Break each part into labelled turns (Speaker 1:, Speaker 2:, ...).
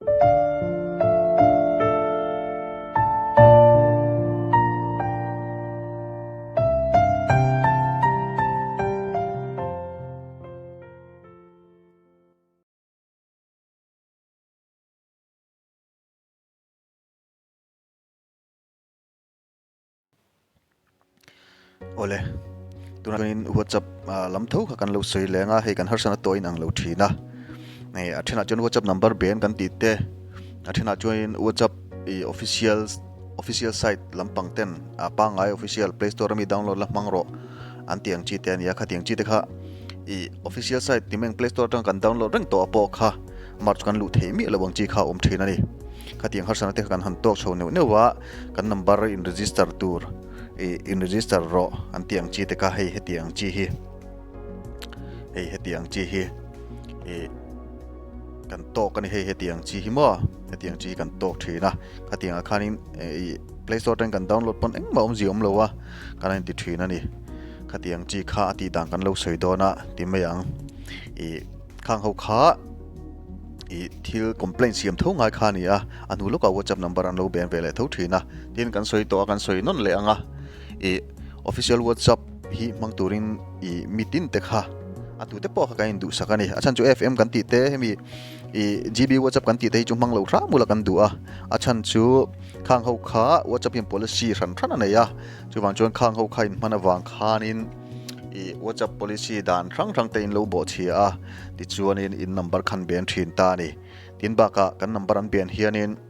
Speaker 1: Awle, tunah chuanin WhatsApp lam tho kha kan lo sawi leng a, hei kan harsatna tawh in ang lo thin a. Hei a thenah chuan WhatsApp number ben kan tih te, a thenah chuanin WhatsApp ih official official site lampang ten a pangngai official play store ami download la hmang rawh an tih ang chi te a ni a, khatiang chi te kha ih official site ti meng play store atanga kan download reng tawh a pawh kha march kan luh theih miah lo ang chi kha a awm thin a ni. Khatiang harsatna te kha kan han tawk chho neuh neuh a, kan number in register tur ih in register rawh an tih ang chi te kha hei heti ang chi hi hei heti ang chi hi ih kan tawk a ni hei heti ang chi hi maw heti ang chi hi kan tawk thin a khatiang ah khanin ih play store atangin kan download pawn engmah awmzia awm lo a kan han ti thin a ni khatiang chi kha a tih dan kan lo sawi dawn a ti mai ang ih khang ho kha. Ih thil complaint siam tho ngai kha a ni a, a hnu lawkah WhatsApp number an lo ben ve leh tho thin a, tin kan sawi tawh a kan sawi nawn leh ang a, ih official WhatsApp hi hmang turin ih mi tin te kha a tute pawh kha kan induhsak a ni, a chhan chu FM kan tih te hemi ih GB WhatsApp kan tih te hi chu hmang lo hram ula kan duh a, a chhan chu khang ho kha WhatsApp hian policy hran hran a nei a, chuvang chuan khang ho kha inhman avang khanin. Ih WhatsApp policy dan hrang hrang te in lo bawh chhia a, tichuanin in number khan ben thin ta a ni. Tin bakah kan number an ben hianin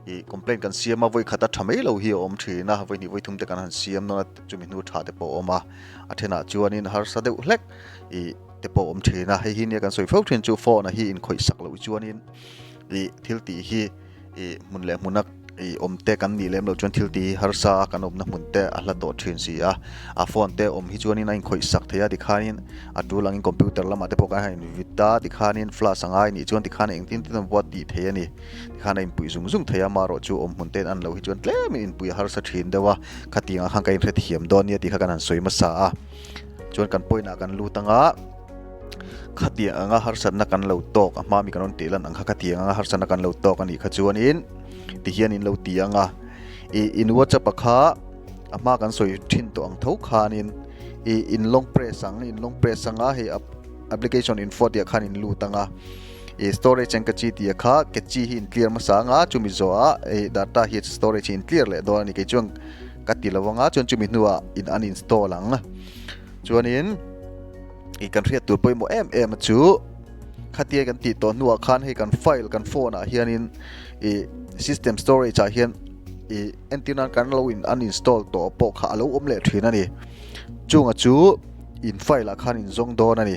Speaker 1: ih complaint kan siam a, vawi khat a tha mai lo hi a awm thin a, vawi hnih vawi thum te kan han siam nawn a, chumi hnu tha te pawh a awm a, a thenah chuanin harsa deuh hlek ih te pawh a awm thin a, hei hi nia kan sawi fo thin chu phone a hi inkhawih sak loh chuanin ih thil tih hi ih hmun leh hmuna ih awm te kan nih lem loh chuan thil tih hi harsa a kan awmna hmun te a hla tawh thin si a, a phone te awm hi chuanin a inkhawih sak thei a tikhanin a tul angin computer lamah te pawh kan han invit a tikhanin flash a ngai nih chuan tikhan engtin tin pawh a tih thei a ni tikhan a inpuih zung zung thei a amaherawh chu awm hmun ten an lo hi chuan tlemin inpuih a harsa thin deuh a khatiangah khan ka inhrethiam dawn nia tih kha kan han sawi hmasa a chuan kan point ah kan lut anga. Khatiang anga harsatna kan lo tawk a hma mi kan rawn tih lan ang kha khatiang anga harsatna kan lo tawk a nih kha chuanin tihian in lo ti ang a ih in whatsapp a kha a hma kan sawi thin tawh ang tho khanin ih in long press ang in long press anga hei application info tih ah khan in lut ang a ih storage ang ka chi tih a kha ke chi hi in clear hmasa ang a chumi zawh ah ih data hi storage hi in clear leh dawn a ni kei chuan ka ti lo ang a chuan chumi hnuah in uninstall ang chuanin. Ih kan hriat tur pawimawh em em a chu khatia kan tih tawh hnuah khan hei kan file kan phone ah hianin ih system storage ah hian ih entir nan kan lo in uninstall tawh pawh kha a lo awm leh thin a ni chunga chu in file ah khan in zawng dawn a ni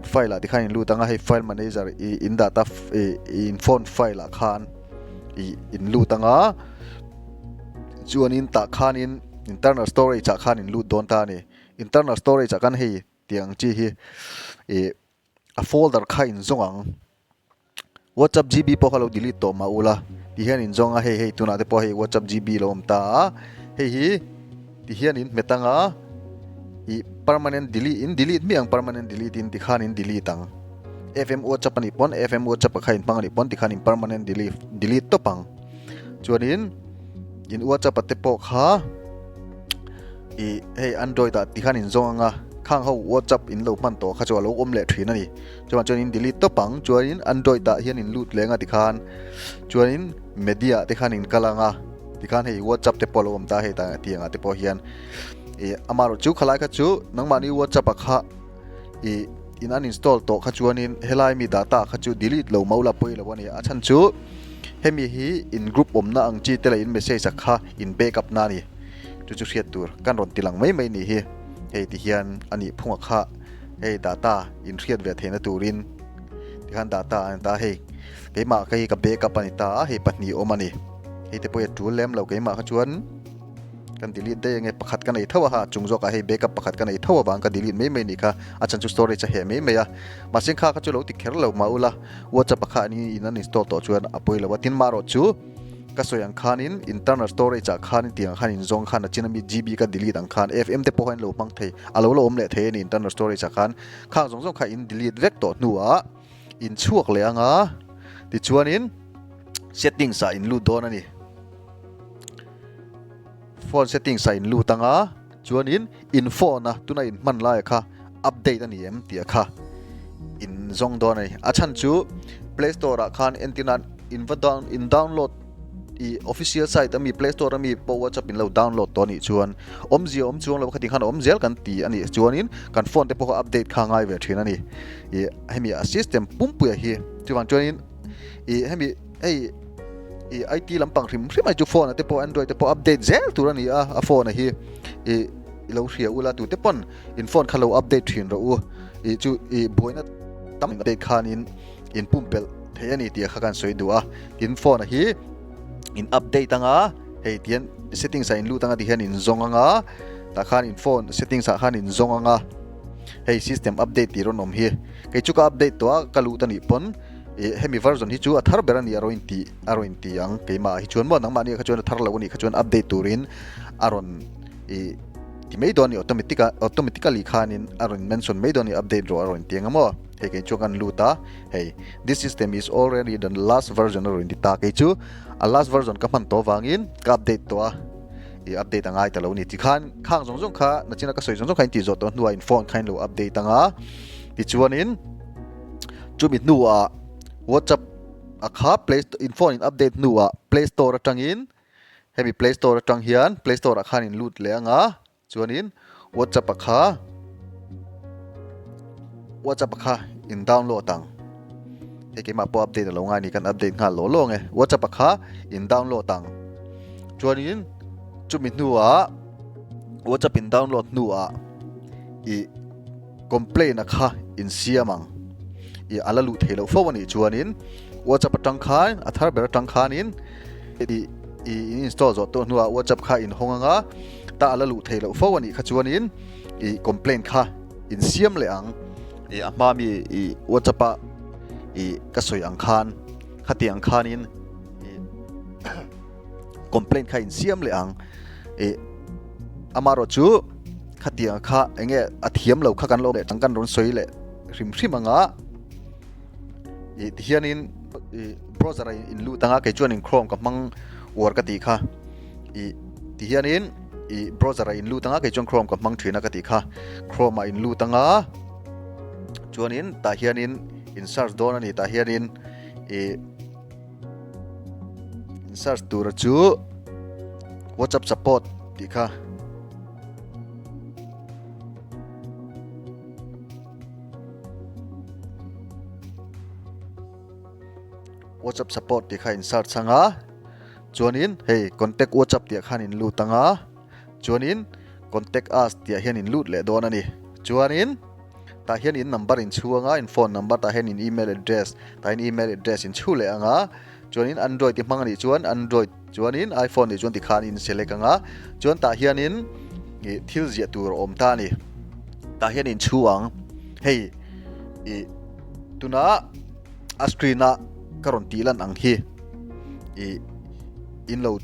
Speaker 1: in file ah tikhan in lut anga hei file manager ih in data ih in phone file ah khan ih in lut anga chuanin tah khanin internal storage ah khan in lut dawn ta a ni. Internal storage ah khan hei tiang chi hi ih a folder kha in zawng ang WhatsApp GB pawh kha lo delete tawh mah ula ti hian in zawng a hei hei tunah te pawh hei WhatsApp GB lo awm ta a hei hi ti hian in hmet ang a ih permanent delete in delete hmiah ang permanent delete in tikhan in delete ang FM WhatsApp anih pawn FM WhatsApp ah kha in hmang anih pawn tikhan in permanent delete delete tawp ang chuanin in WhatsApp ah te pawh kha. Ih hei android ah tikhan in zawng anga khang ho whatsapp in lo hman tawh kha chu a lo awm leh thin a ni chuan chuan in delete tawp ang chuanin android ah hian in lut leng a tikhan chuanin media te khan in kal anga tikhan hei whatsapp te pawh a lo awm ta hei tah tiang ah te pawh hian ih amaherawh chu khalai kha chu nangmahni whatsapp ah kha ih in uninstall tawh kha chuanin helai mi data kha chu delete lo mau la pawi lo a ni a chhan chu hemi hi in group awmna ang chi te leh in message ah kha in backup na a ni. Chu chu hriat tur kan rawn ti lang mai mai nih hi. Hei ti hian a nih phunga kha hei data in hriat ve theihna turin tikhan data a ni ta hei keimah ka hi ka backup a ni ta a hei pahnih awm a ni. Hei te pawh hi a tul lem lo keimah kha chuan kan delete daih ange pakhat ka nei tho a ha chung zawkah hei backup pakhat ka nei tho avang ka delete mai mai nih kha a chhan chu storage a heh mai mai a mahse kha kha chu lo ti kher lo mah ula whatsapp a kha an in uninstall tawh chuan a pawi lo a tin marawh chu Ka sawi ang khanin internal storage ah khanin tiang khan in zawng khan a chin ami GB ka delete ang khan FM te pawh khan in lo hmang thei a lo la awm leh thei a ni internal storage ah khan khang zawng zawng kha in delete vek tawh hnuah in chhuak leh anga tichuanin. Settings ah in lut dawn a ni. Phone settings ah in lut anga chuanin in phone a tuna in hman laia kha update a ni em tih a kha in zawng dawn a ni. A chhan chu Play Store ah khan entir nan in va down in download i official site ami Play Store ami pawh WhatsApp in lo download tawh a nih chuan awmzia awm chuang lo kha tikhan a awm zel kan ti a nih chuanin kan phone te pawh kha update kha a ngai ve thin a ni. Ih hemi a system pumpuia hi chuvang chuanin ih hemi hei ih IT lampang hrim hrim a chu phone a te pawh android te pawh update zel tur a ni a a phone a hi ih i lo hria ula tute pawn in phone kha lo update thin rawh u ih chu ih buaina tam update khanin in pumpelh thei a ni tih kha kan sawi duh a tin phone a hi in update anga hei tihian settings ah in lut anga tihian in zawng anga tah khan in phone settings ah khan in zawng anga hei system update tih rawn awm hi kei chu ka update tawh a ka lut a nih pawn Ih hemi version hi chu a thar ber a ni a rawn intih a rawn inti ang keimah hi chuan maw nangmahni ah kha chuan a thar lo a nih kha chuan update turin a rawn ih ti mai dawn a ni automatic a automatically khanin a rawn mention mai dawn a ni update rawh a rawn inti ang a maw hei kei chuan kan lut a hei this system is already the last version a rawn inti ta kei chu a last version ka hman tawh avangin ka update tawh a ih update a ngai ta lo a ni tikhan khang zawng zawng kha nachina ka sawi zawng zawng kha intih zawh tawh hnuah in phone kha in lo update ang a tichuanin. Chumi hnuah WhatsApp a kha play in phone in update hnuah play store atangin hemi play store atang hian play store ah khan in lut leh anga chuanin WhatsApp a kha WhatsApp a kha in download ang hei keimah pawh update alo ngai ni kan update nghal law law nge WhatsApp a kha in download ang chuanin chumi hnuah WhatsApp in download hnuah ih Complaint a kha in siam ang i a la luh theih loh fo a nih chuanin WhatsApp atang khan a thar ber atang khanin i i in install zawh tawh hnuah WhatsApp kha in hawng anga ta a la luh theih loh fo a nih kha chuanin i complaint kha in siam leh ang i a hma mi i WhatsApp a i ka sawi ang khan khatiang khanin i complaint kha in siam leh ang i amarawh chu Khatiang kha enge a thiam lo kha kan lo leh kan rawn sawi leh hrim hrim anga ih tihianin ih browser a in lut anga kei chuanin chrome ka hmang uar ka tih kha ih tihianin ih browser a in lut anga kei chuan chrome ka hmang thin a ka tih kha chrome ah in lut anga chuanin tah hianin in search dawn a ni tah hianin ih in search tura chu whatsapp support tih kha WhatsApp support tih kha in search anga chuanin hei contact WhatsApp tih ah khan in lut anga chuanin contact us tih ah hian in lut leh dawn a ni chuanin tah hian in number in chhu anga in phone number tah hian in email address tah hian email address in chhu leh anga chuanin android i hmang a nih chuan android Chuanin iPhone nih chuan tikhan in select anga chuan tah hianin ih thil ziah tur a awm ta a ni. Tah hian in chhu ang hei ih tuna a screen a ka rawn tih lan ang hi ih in lo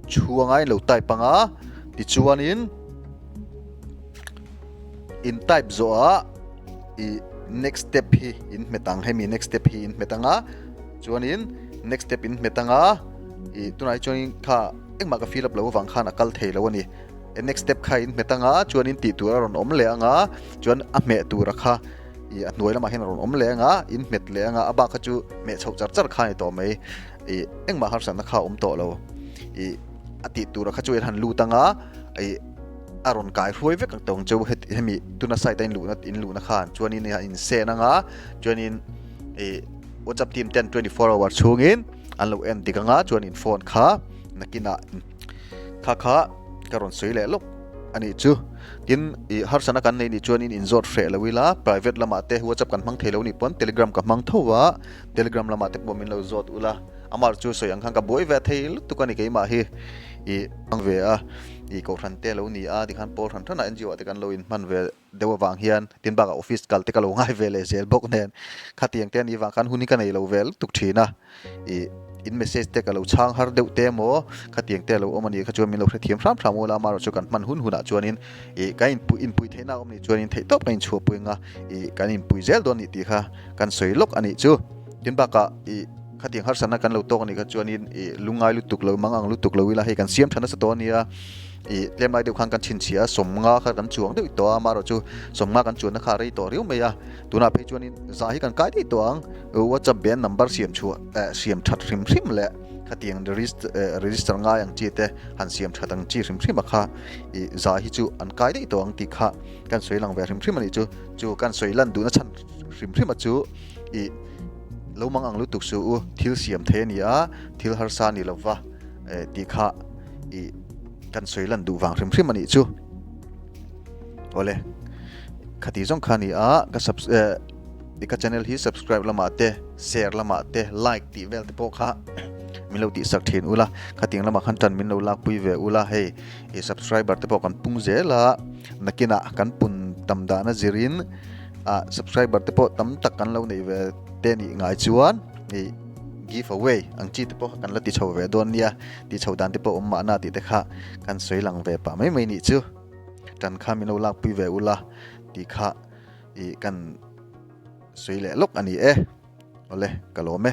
Speaker 1: chhu anga in lo type anga tichuanin in type zawhah ih next step hi in hmet ang hemi next step hi in hmet anga chuanin next step in hmet anga ih tunah hi chuanin kha engmah ka fill up lo avang khan a kal thei lo a ni next step kha in hmet anga chuanin tih tur a rawn awm leh anga chuan a hmeh tura kha ih a hnuai lamah hian a rawn awm leh anga in hmet leh anga a bak kha chu hmeh chhoh char char kha a ni tawh mai ih engmah harsatna kha a awm tawh lo ih a tih tura kha chu in han lut anga ih a rawn kai hruai vek ang tawng chu hemi tuna site a in luhna in luhna khan chuanin a in send anga chuanin ih WhatsApp team ten 24 hour chhungin an lo en dik anga chuan in phone kha nakinah kha kha ka rawn sawi leh lawk a nih chu tin ih harsatna kan nei nih chuanin in zawt hreh lo ila private lamah te WhatsApp kan hmang thei lo nih pawn Telegram ka hmang tho a Telegram lamah te pawh min lo zawt ula amah chu sawi ang khan ka buai ve thei lutuk a ni keimah hi ih hmang ve a ih kohhran te lo ni a tikhan pawl hran hranah NGO ah te kan lo inhman ve deuh avang hian tin bakah office kal te ka lo ngai ve leh zel bawk nen khatiang te a nih vang khan hun hi ka nei lo ve lutuk thin a ih in message te ka lo chhang har deuh te emaw khatiang te a lo awm a nih kha chuan min lo hrethiam hram hram ula amaherawhchu kan hman hun hunah chuanin ih kan inpui inpui theihna a awm nih chuanin theihtawp kan inchhuahpui anga ih kan inpui zel dawn nih tih kha kan sawi lawk a nih chu tin bakah ih. Khatiang harsatna kan lo tawk a nih kha chuanin ih lungngai lutuk lo, mang ang lutuk lo ila hei kan siam tha nasa tawh a nia. Ih tlem lai deuh khan kan chhinchhiah a, sawmnga kha kan chuang deuh tawh a, amaherawh chu sawmnga kan chuanna kha a rei tawh riau mai a. Tunah phei chuanin zah hi kan kai daih tawh ang, WhatsApp band number siam chhuah eh siam that hrim hrim leh khatiang register ngai ang chi te han siam that ang chi hrim hrim a kha ih zah hi chu an kai daih tawh ang tih kha kan sawi lang ve hrim hrim a nih chu. Chu kan sawi lan duhna chhan hrim hrim a chu ih lo mang ang lutuk suh u, thil siam thei a ni a, thil harsa a ni lo va eh tih kha ih kan sawi lan duh vang hrim hrim a nih chu. Awle, khati zawng kha a ni a, ka subs eh ka channel hi subscribe lamah te, share lamah te, like tih vel te pawh kha min lo tihsak thin ula, khatiang lamah khan tan min lo lakpui ve ula, hei ih subscriber te pawh kan pung zel a, nakinah kan pun tam dahna zirin ah subscriber te pawh tam tak kan lo neih ve te nih ngai chuan ih give away ang chi te pawh kha kan la ti chho ve dawn nia tih chho dan te pawh awm mahna tih te kha kan sawi lang ve pah mai mai nih chu tan kha min lo lak pui ve ula tih kha ih kan sawi leh lawk a ni e awle ka lawm e.